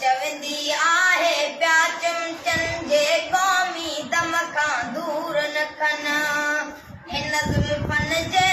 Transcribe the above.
چوندي آهي پيا چمچن جي قومي دم کان دور نه کن. هن زلفن جي.